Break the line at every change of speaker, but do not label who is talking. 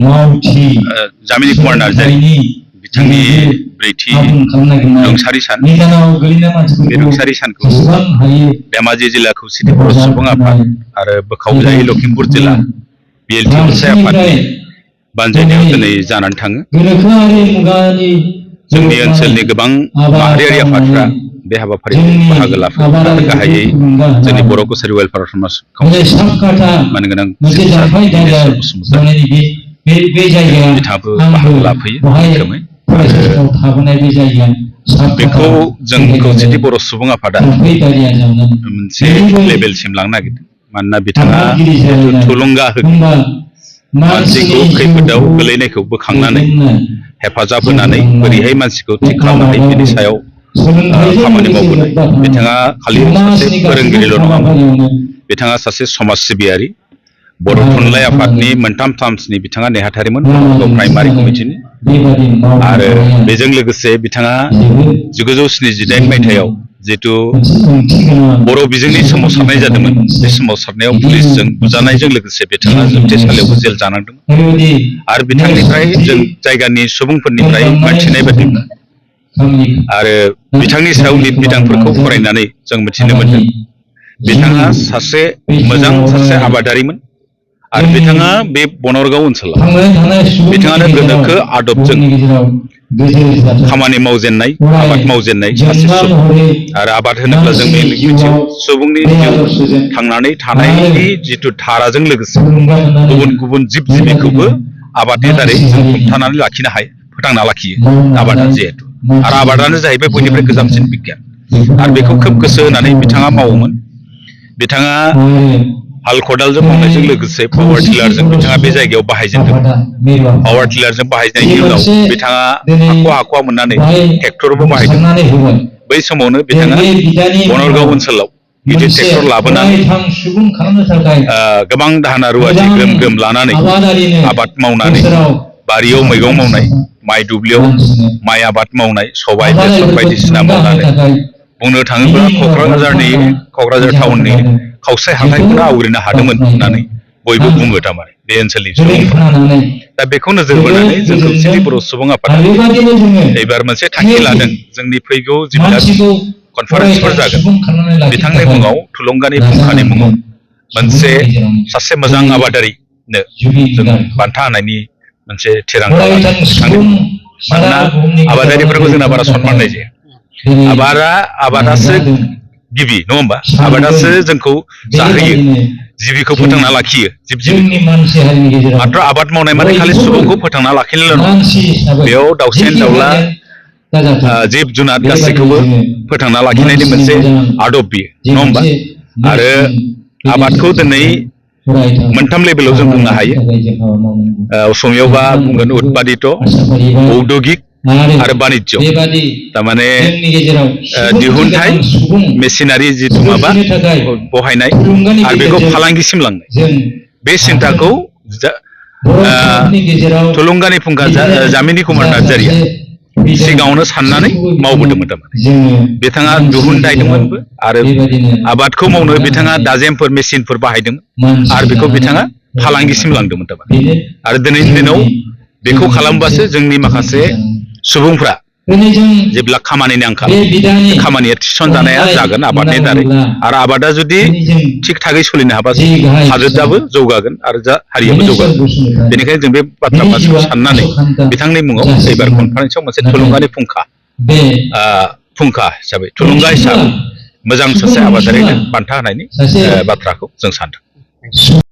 जामिनी कुमार नार्जारी बिथांनि ब्रैथि रुंसारि सान बे रुंसारि सानखौ धेमाजि जिल्ला खौसेथि बर' सुबुं आफाद आरो बोखावजायै लखिमपुर जिल्ला बिएलटि अनसाय आफादनि बानजायनायाव दिनै जानानै थाङो। जोंनि ओनसोलनि गोबां माहारियारि आफादफ्रा बे हाबाफारियाव बाहागो लाफैयो आरो गाहायै जोंनि बर' कसारि वेलफेयार समाज काउन्सिल मानगोनां बिथाङाबो बाहागो लाफैयो मैखोमै। बेखौ जों खौसेथि बर' सुबुं आफादा मोनसे लेभेलसिम लांनो नागिरदों मानोना बिथाङा थुलुंगा होगोन मानसिखौ खैफोदाव गोलैनायखौ बोखांनानै हेफाजाब होनानै बोरैहाय मानसिखौ थिग खालामनानै बिनि सायाव खामानि मावबोनाय। बिथाङा खालि सासे फोरोंगिरिल' नङामोन, बिथाङा सासे समाज सिबियारि, बर' थुनलाइ आफादनि मोनथाम टार्म्सनि बिथाङा नेहाथारिमोन प्राइमारि कमिटिनि, आरो बेजों लोगोसे बिथाङा 1978 मायथाइयाव जिहेतु बर' बिजोंनि सोमावसारनाय जादोंमोन, बे सोमावसारनायाव पुलिसजों बुजानायजों लोगोसे बिथाङा जोबथेसालियावबो जेल जानांदोंमोन। आरो बिथांनिफ्राय जों जायगानि सुबुंफोरनिफ्राय मिथिनाय बायदिब्ला आरो बिथांनि सायाव लिरबिदांफोरखौ फरायनानै जों मिथिनो मोनदों बिथाङा सासे मोजां सासे आबादारिमोन आरो बिथाङा बे बनरगाव ओनसोलाव बिथाङानो गोनोखो आदबजों खामानि मावजेननाय आबाद मावजेननाय सासे सुबुं। आरो आबाद होनोब्ला जों मिथियो सुबुंनि जिउ थांनानै थानायनि जिथु धाराजों लोगोसे गुबुन गुबुन जिब जिबिखौबो आबादनि दारै जों हमथानानै लाखिनो हायो, फोथांना लाखियो आबादा जिहेतु। आरो आबादानो जाहैबाय बयनिफ्राय गोजामसिन बिगियान आरो बेखौ खोब गोसो होनानै बिथाङा मावोमोन। बिथाङा हाल खदालजों मावनायजों लोगोसे पावार टिलारजों बिथाङा बे जायगायाव बाहायजेनदोंमोन। पावार टिलारजों बाहायनायनि उनाव बिथाङा हाख'वा मोननानै ट्रेक्टरबो बाहायदोंमोन। बै समावनो बिथाङा बनरगाव ओनसोलाव गिदिर ट्रेक्टर लाबोनानै गोबां दाहोना रुवाथि ग्रोम ग्रोम लानानै आबाद मावनानै बारियाव मैगं मावनाय, माइ दुब्लियाव माइ आबाद मावनाय, सबाय बेसर बायदिसिना मावनानै बुंनो थाङोब्ला क'क्राझार टाउननि खावसे हाथाइखौनो आवग्रिनो हादोंमोन होननानै बयबो बुङो थारमाने बे ओनसोलनि सुबुंफोरा। दा बेखौ नोजोर बोनानै जों खौसेथि बर' सुबुं आफादा एबार मोनसे थांखि लादों। जोंनि फैगौ जिल्ला कनफारेन्सफोर जागोन बिथांनि मुङाव, थुलुंगानि फुंखानि मुङाव मोनसे सासे मोजां आबादारिनो जों बान्था होनायनि मोनसे थिरांथा लादों बिथांनि मुङाव। मानोना आबादारिफोरखौ जोंना बारा सनमान होनाय जाया। आबादासो गिबि नङा होमबा? आबादासो जोंखौ जाहोयो, जिबिखौ फोथांना लाखियो, जिब जिबिखौ। मात्र आबाद मावनाय माने खालि सुबुंखौ फोथांना लाखिनोल' नङा, बेयाव दाउसेन दाउला जिब जुनार गासैखौबो फोथांना लाखिनायनि मोनसे आदब बियो नङा होमबा? आरो आबादखौ दिनै मोनथाम लेभेलाव जों बुंनो हायो। असमियावबा बुंगोन उत्पादित, औद्योगिक आरो बानिज्य। थारमाने दिहुनथाय, मेसिनारि जिथु माबा बहायनाय आरो बेखौ फालांगिसिम लांनाय, बे सिन्थाखौ थुलुंगानि फुंखा जामिनी कुमार नार्जारिया सिगाङावनो साननानै मावबोदोंमोन। थारमाने बिथाङा दिहुनथायदोंमोनबो आरो आबादखौ मावनो बिथाङा दाजेमफोर मेसिनफोर बाहायदोंमोन आरो बेखौ बिथाङा फालांगिसिम लांदोंमोन। थारमाने आरो दिनैनि दिनाव बेखौ खालामबासो जोंनि माखासे सुबुंफ्रा जेब्ला खामानिनि आंखाल, खामानिया थिसनजानाया जागोन आबादनि दारै। आरो आबादा जुदि थिग थागै सोलिनो हाबासो हादोराबो जौगागोन आरो हारियाबो जौगागोन। बेनिखायनो जों बे बाथ्रा भाषाखौ साननानै बिथांनि मुङाव एबार कनफारेन्सआव मोनसे थुलुंगानि फुंखा हिसाबै, थुलुंगा हिसाबै मोजां सासे आबादारिनो बान्था होनायनि बाथ्राखौ जों सानदों।